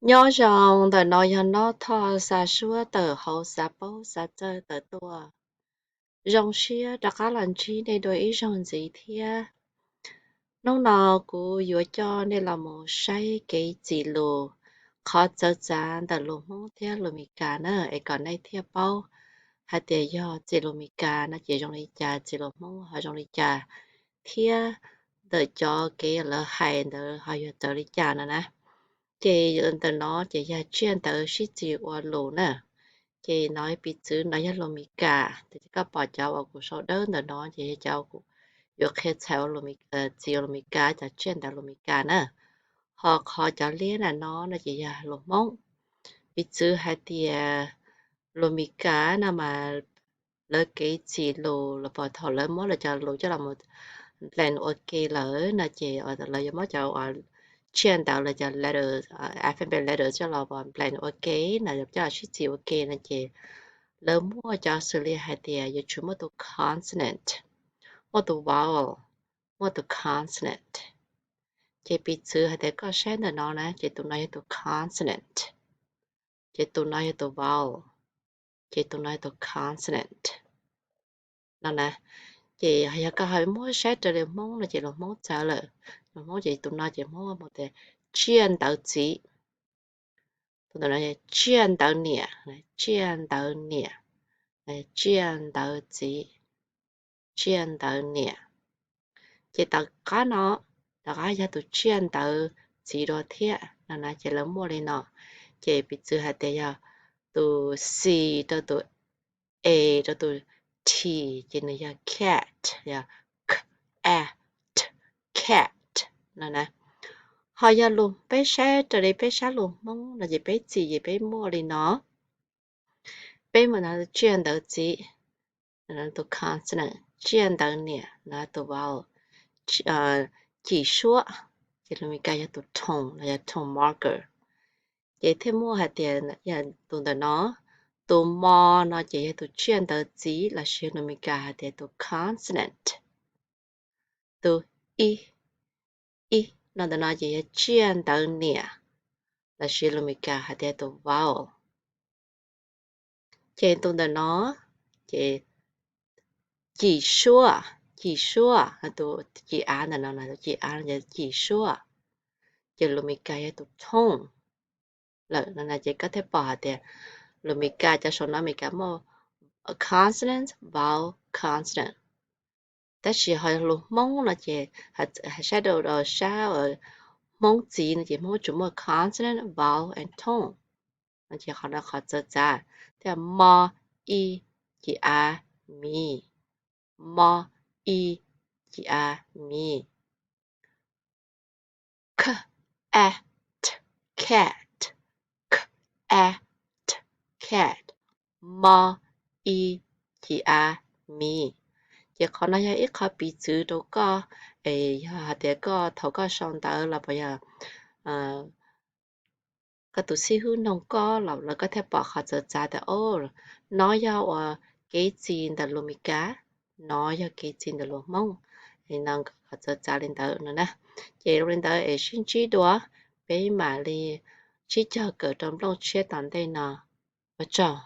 Nyob zoo, ntawm no yog Nob Thoj xa suab tawm hauv xav paub xav txawj tawm tuaj. Zoo siab rov qab los ntsib nej dua ib zaug ntxiv thiab. Hnub no kuv yuav coj nej los mus saib kev txim lus qhov txawv txav ntawm lus Hmoob thiab lus Meskas na, es kom nej thiaj paub hais tias yog txim lus Meskas no ces zoo li cas, txim lus Hmoob ho zoo li cas, thiab ntawm cov kev lawv hais ntawd ho yog raws li cas no na. Ces ntawm no ces yog tsiaj ntawv sib txis ua lus na. Ces no piv txwv no yog lus Meskas, ces koj pom cov uas kuv sau dawb ntawm no ces yog cov yuav qhia txhais txim ua lus Meskas, cov tsiaj ntawv lus Meskas na. Ho qhov cov liab na no no ces yog lus Hmoob. Piv txwv hais tias lus Meskas no mas lawv kev txim lus los puas thaum lawv muab lawv cov lus coj los blend ua ke lawm no ces lawv yuav muab cov tsiaj ntawv los cov letters, alphabet letters coj los blend ua ke no, coj los sib txis ua ke no ces lawv muaj cov xws li hais tias yuav tsum muaj tus consonant, muaj tus vowel, muaj tus consonant. Ces piv txwv hais tias koj saib ntawm no na ces tus no yog tus consonant, ces tus no yog tus vowel, ces tus no yog tus consonant no na. Ces yog koj ho muab saib raws li Hmoob no ces lus Hmoob txawv lawm. Lus Hmoob ces tus no ces Hmoob hu tias tsiaj ntawv txiv. Tus ntawm no tsiaj ntawv niam, tsiaj ntawv niam, tsiaj ntawv txiv, tsiaj ntawv niam. Ces tom qab no, tom qab yog tus tsiaj ntawv txiv dua thiab no na, ces lawv muaj li no. Ces piv txwv hais tias yog tus C rau tus A rau tus T, ces nws yog cat, yog k, a, t, cat no na. Ho yog lus peb saib raws li peb sab lus Hmoob no ces peb txim ces peb muaj li no. Peb mus no tsiaj ntawv txiv, tus consonant, tsiaj ntawv niam no tus vowel, cim suab, ces lus Meskas yog tus tone los yog tone marker. Ces thiaj muaj hais tias tus ntawm no, tus mo no ces yog tus tsiaj ntawv txiv los sis lus Meskas hais tias tus consonant. Tus i, i no ntawm no ces yog tsiaj ntawv niam los sis lus Meskas hais tias tus vowel. Ces tus ntawm no ces cim suab, cim suab, tus cim av ntawm no, tus cim av no ces cim suab, ces lus Meskas yog tus tone lawm no na. Ces koj thiaj pom hais tias lus Meskas cov saum no Meskas muaj consonant, vowel, consonant. Tab sis ho lus Hmoob no ces saib rau sab Hmoob txiv no ces Hmoob tsuas muaj consonant, vowel and tone no. Ces qhov no qhov txawv txav, thiab mo, i, cim av, mi, mo, i, cim av, mi. K, a, t, cat, k, a, t, cat, mo, i, cim av, mi. Ces qhov no yog ib qho piv txwv rau koj, es yog hais tias koj thaum koj sau ntawv los puas yog koj tus xib hwb noog koj los lawv koj thiaj pom qhov txawv txav tias, o, no yog uas kev txi ntawm lus Meskas, no yog kev txi ntawm lus Hmoob, no qhov txawv txav li ntawd no na. Ces zoo li ntawd es sib ntsib dua, peb mam li sib cog kawm rau nplooj tshiab tom ntej no. Ua tsaug.